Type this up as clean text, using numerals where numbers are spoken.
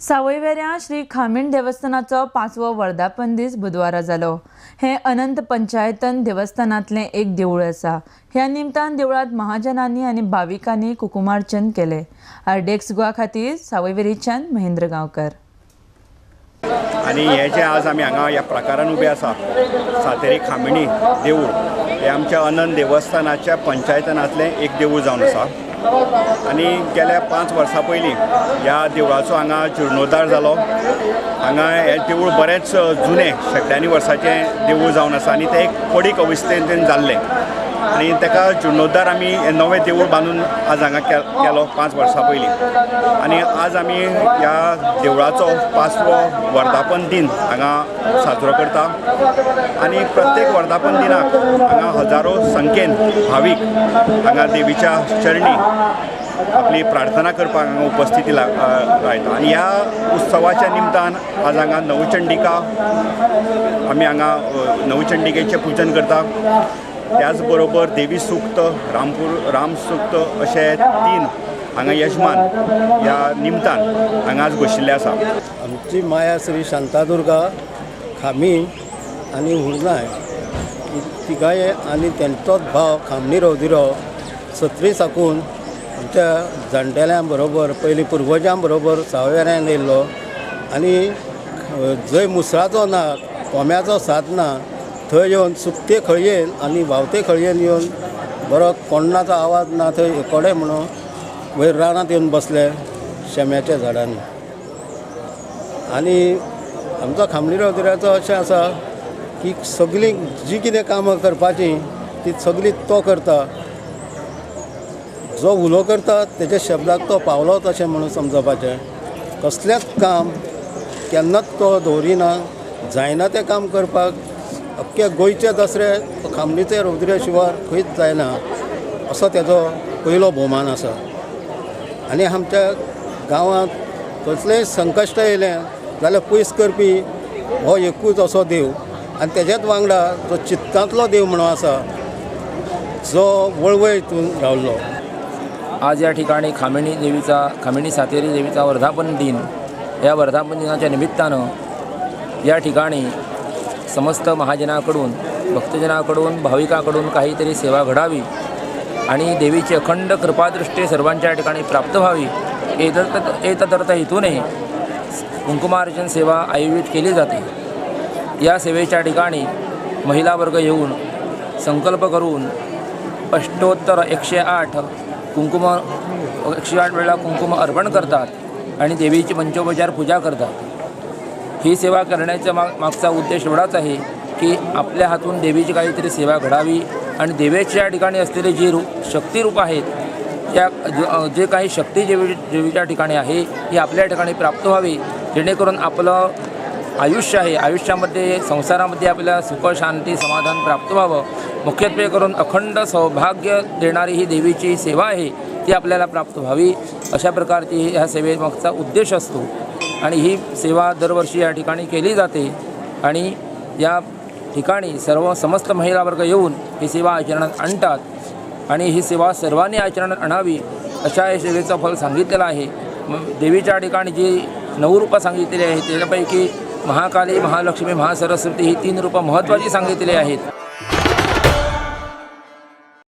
सावयवेऱ्यां श्री खामीण देवस्थानाचो 5वो वर्धापन दीस बुधवारा जालो. हें अनंत पंचायतन देवस्थानांतलें एक देवूळ आसा. ह्या निमतान देवळांत महाजनांनी आनी भाविकांनी कुकुमार्चन केलें. आरडीएक्स गोवा खातीर सावयवेरेच्यान महेंद्र गांवकर. आनी हे जे आज आमी हांगा ह्या प्रकारान उबे आसा, सातेरी खामिणी देवूळ हे आमच्या अनंत देवस्थानाच्या पंचायतनांतलें एक देवूळ जावन आसा. आनी गेल्या 5 वर्सां पयलीं ह्या देवळाचो हांगा जिर्णोद्धार जालो. हांगा हें देवूळ बरेंच जुनें शेंकड्यांनी वर्साचें देवूळ जावन आसा आनी तें एक पडीक अवस्थेंत जाल्लें आनी ताका जिर्णोद्धार आमी हें नवें देवूळ बांदून आज हांगा केलो 5 वर्सां पयलीं. आनी आज आमी ह्या देवळाचो 5वो वर्धापन दिन हांगा साजरो करता आनी प्रत्येक वर्धापन दिनाक हांगा हजारो संख्येन भावीक हांगा देवीच्या चरणी आपली प्रार्थना करपाक हांगा उपस्थिती रायता. आनी ह्या उत्सवाच्या निमतान आज हांगा नवचंडिका आमी हांगा नवचंडिकेचें पुजन करता. त्याच बरोबर देवी सूक्त, रामपूर राम सूक्त अशे 3 हांगा यजमान ह्या निमतान हांगा आज बशिल्ले आसा. आमची माया श्री शांतादुर्गा खामी आनी हुर्नाय तिगाय आनी तेंचोच भाव खामणी रवदिरो सत्री साकून आमच्या जाणटेल्यां बरोबर पयलीं पुर्वजां बरोबर सावयवेऱ्यान येयल्लो आनी जंय मुसळाचो ना कोंब्याचो साथ ना थंय येवन सुकते खळयेन आनी व्हांवते खळयेन येवन बरो कोण्णाचो आवाज ना थंय एकोडे म्हणून वयर रानांत येवन बसले शेम्याच्या झाडांनी. आनी आमचो खामणी रवदिराचो अशें आसा की सगळीं जी कितें कामां करपाचीं ती सगळीं तो करता. जो उलो करता तेज्या शब्दाक तो पावलोच अशें म्हणून समजपाचें. कसलेंच काम केन्नाच तो दवरिना, जायना तें काम करपाक. अख्खे गोंयचे दसरे खामणीचे रवदिरे शिवार खंयच जायना असो तेजो पयलो भोवमान आसा. आनी आमच्या गांवांत कसलेंय संकश्ट येयलें जाल्यार पयस करपी हो एकूच असो देव. आनी तेज्याच वांगडा जो चित्तांतलो देव म्हणून आसा जो वळवय हितून रावल्लो. आज या ठिकाणी खामिणी देवीचा, खामिणी सातेरी देवीचा वर्धापन दिन, या वर्धापन दिनाच्या निमित्तानं या ठिकाणी समस्त महाजनाकडून, भक्तजनाकडून, भाविकाकडून काहीतरी सेवा घडावी आणि देवीची अखंड कृपादृष्टी सर्वांच्या ठिकाणी प्राप्त व्हावी एतदर्थ हेतूने कुंकुमार्चन सेवा आयोजित केली जाते. या सेवेच्या ठिकाणी महिला वर्ग येऊन संकल्प करून अष्टोत्तर 108 कुंकुम 108 वेळा कुंकुम अर्पण करतात आणि देवीची पंचोपचार पूजा करतात. ही सेवा करण्याचा मागचा उद्देश एवढाच आहे की आपल्या हातून देवीची काहीतरी सेवा घडावी आणि देवीच्या ठिकाणी असलेले जे शक्तिरूप आहेत त्या जे काही शक्ती देवीच्या ठिकाणी आहे ही आपल्या ठिकाणी प्राप्त व्हावी, जेणेकरून आपलं आयुष्य आहे, आयुष्यामध्ये संसारामध्ये आपल्याला सुख शांती समाधान प्राप्त व्हावं. मुख्यत्वे करून अखंड सौभाग्य देणारी ही देवीची सेवा आहे ती आपल्याला प्राप्त व्हावी अशा प्रकारची ह्या सेवेमागचा उद्देश असतो. आणि ही सेवा दरवर्षी या ठिकाणी केली जाते आणि या ठिकाणी सर्व समस्त महिला वर्ग येऊन ही सेवा आचरणात आणतात आणि ही सेवा सर्वांनी आचरणात आणावी अशा या सेवेचं फल सांगितलेलं आहे. देवीच्या ठिकाणी जी 9 रूपं सांगितलेली आहेत त्याच्यापैकी महाकाली, महालक्ष्मी, महासरस्वती ही 3 रूपं महत्त्वाची सांगितलेली आहेत.